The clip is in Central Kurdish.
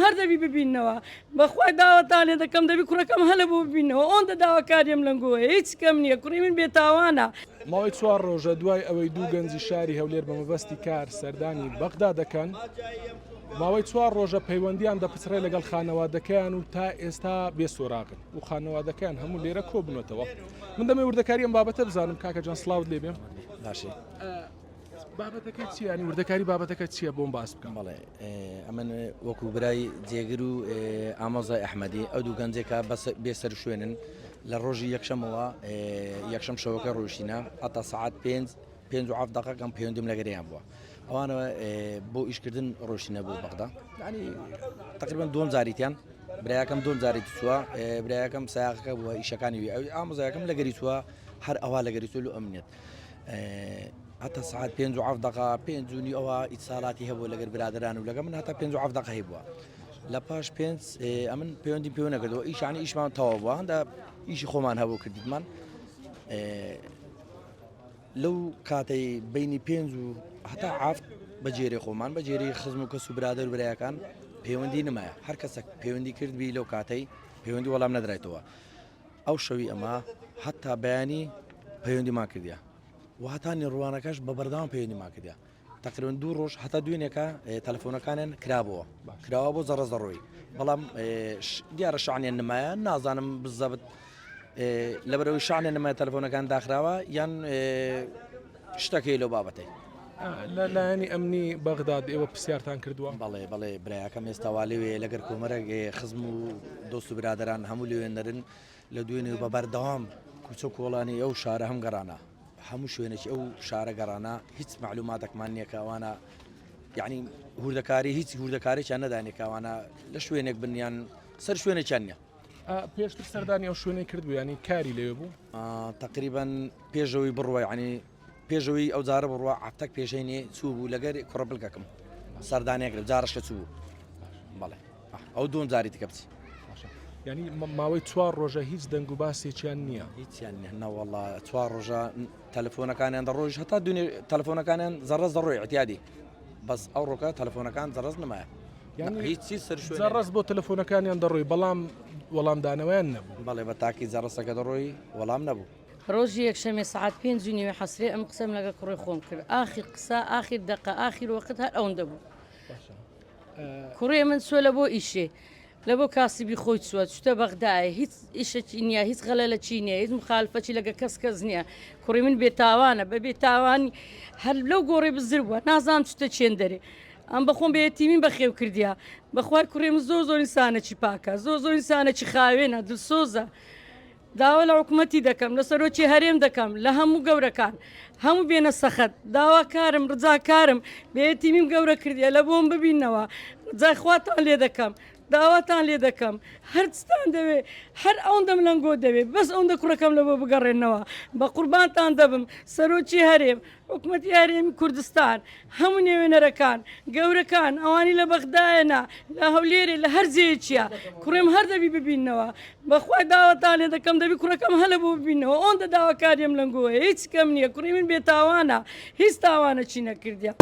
هەر دەبی ببینەوە بەخوای داوەتان لێ دەکەم دەبی کوڕەکەم هەلە بۆ ببینەوە ئۆندە داواکاریم لەنگۆیە هیچ کەم نییە کوڕی من بێتاوانە. ماوەی چوار ڕۆژە دوای ئەوەی دوو گەنجی شاری هەولێر بە مەبەستی کار سەردانی بەغدا دەکەن، ماوەی چوار ڕۆژە پەیوەندیان دەپچڕێ لەگەڵ خانەوادەکەیان و تا ئێستا بێ سۆراغن و خانەوادەکەیان هەموو لێرە کۆبوونەتەوە. من دەمەوێت وردەکاری ئەم بابەتە بزانم کاکە جان سڵاوت لێبێ. باشی. بابەتەکە چییە؟ ینی وردەکاری بابەتەکە چییە بۆم باس بکەم؟ بەڵێ ئەمن وەکو برای جێگر و ئامۆزای ئەحمەدی ئەو دوو گەنجێکە بەس بێسەر شوێنن لە ڕۆژی یەکشەمەوە یەکشەم شەوەکە ڕۆشتینە هەتا سەعات پێنج پێنج و حەفت دەقەکەم پەیوەندیم لەگەریان بووە ئەوانەوە بۆ ئیشکردن ڕۆشتینە بۆ بەغدا ینی تقریبا دوم جاریتیان برایەکەم دوم جاری چووە برایەکەم ساقەکە بووە ئیشەکانی وی ئەو ئامۆزایەکەم لەگەری چووە هەر ئەوە لەگەری چوو لە ئەمنیەت هەتا سعات پێنج و حەفت دەقە پێنج و نیو ئەوە ئیتسالاتی هەبوو لەگەر برادران و لەگە من هەتا پێنج و حەفت دەقە هەیبووە لە پاش پێنج ئەمن پەیوەندیم پێوە نەکردەوە ئیشانی ئیشمان تەواو بووە هەندە ئیشی خۆمان هەبوو کردیتمان لەو کاتەی بینی پێنج و هەتا عافت بە جێرێ خۆمان بە جێری خزم و کەس و برادەر و برایەکان پەیوەندی نمایە هەر کەسێک پەیوەندی کردبی لەو کاتەی پەیوەندی وەڵام نەدرایتەوە ئەو شەوی ئەمە هەتا بەیانی پەیوەندیمان کردە و هەتا نێڕوانەکەش بە بەردەوام پەیوەندیمان کردە تقریبا دوو ڕۆژ هەتا دوێنێکە تەلەفۆنەکانیان کرابەوە کراوە بۆ زەڕە زەڕۆی بەڵام دیارە شانیان نمایە نازانم بزەبت لەبەرەوەی شانیان نمایە تەلەفۆنەکان داخراوە یان شتەکەی لەو بابەتەی. لە لایەنی ئەمنی بەغداد ئێوە پرسیارتان کردووە؟ بەڵێ بەڵێ برایەکەم ئێستا وا لەوێ لەگەر کۆمەرێک خزم و دۆست و برادەران هەموو لەوێ نەرن لە دوێنێ بە بەردەوام کوچە و کۆڵانی ئەو شارە هەم گەڕانە هەموو شوێنێکی ئەو شارە گەڕانە هیچ معلوماتێکمان نییە کە ئەوانە یعنی هوردەکاری هیچ هوردەکارێکیان نەدانێ کە ئەوانە لە شوێنێک بن یان سەر شوێنێکیان نییە. پێشتر سەردانی ئەو شوێنەی کردبوو یانی کاری لەوێ بوو؟ تقریبا پێشەوەی بڕوای عنی پێشەوەی ئەو جارە بڕوا عەفتەک پێشەینێ چوو بوو لەگەر کوڕە بلکەکەم سەردانێک کرد جارشکە چوو بوو بەڵێ ئەو دوم جاری تکە بچی ینی ماوەی چوار ڕۆژە هیچ دەنگ و باسێکیان نییە هیچیان نیە نەوەڵا چوار ڕۆژە تەلەفۆنەکانیان دەڕۆژ هەتا دوێنێ تەلەفۆنەکانیان زەڕەز دەڕۆی اعتیادی بەس ئەو ڕۆکە تەلەفۆنەکان زەڕەز نمایە یعنی هیچی سەر زەڕەز بۆ تەلەفۆنەکانیان دەڕۆی بەڵام وەڵامدانەوەیان نەبوو بەڵێ بە تاکی زەڕەسەکە دەڕۆی وەڵام نەبوو ڕۆژی یەکشەمێ سەعات پێنج و نیوی حەسرێ ئەم قسەم لەگەڵ کوڕی خۆم کرد ئاخیر قسە ئاخیر دەقە ئاخیر وەقت هەر ئەوەندە بوو کوڕێ من چوە لە بۆ ئیشێ لە بۆ کاسبی خۆی چووە چوتە بەغدایە هیچ ئیشەکی نییە هیچ غەلەلەکی نییە هیچ مخالفەکی لەگە کەس کەس نییە کوڕی من بێتاوانە بە بێتاوانی هەر لەو گۆڕی بزر بووە نازانم چتە چێن دەرێ ئەم بەخۆم بە یەتیمیم بەخێو کردیا بەخوای کوڕی من زۆر زۆر ئینسانێکی پاکە زۆر زۆر ئینسانێکی خاوێنە دلسۆزە داوا لە حکومەتی دەکەم لە سەرۆکی هەرێم دەکەم لە هەموو گەورەکان هەموو بێنە سەخەت داواکارم ڕجاکارم بە یەتیمیم گەورە کردیە لە بۆم ببینەوە ڕجای خواتان لێ دەکەم داواتان لێ دەکەم هەرچتان دەوێ هەر ئەوەندەم لەنگۆ دەوێ بەس ئەوەندە کوڕەکەم لە بۆ بگەڕێنەوە بە قوربانتان دەبم سەرۆکی هەرێم حکومەتی هەرێمی کوردستان، هەموو نوێنەرەکان، گەورەکان، ئەوانی لە بەغدایەنە، لە هەولێرێ، لە هەر جێیەکیە، کوڕێم هەر دەبی ببیننەوە، بەخوا داواتان لێ دەکەم دەبی کوڕەکەم هەلە بۆ ببیننەوە، ئەوەندە داواکاریەم لەنگۆیە، هیچ کەم نییە، کوڕی من بێتاوانە، هیچ تاوانەکی نەکردیە.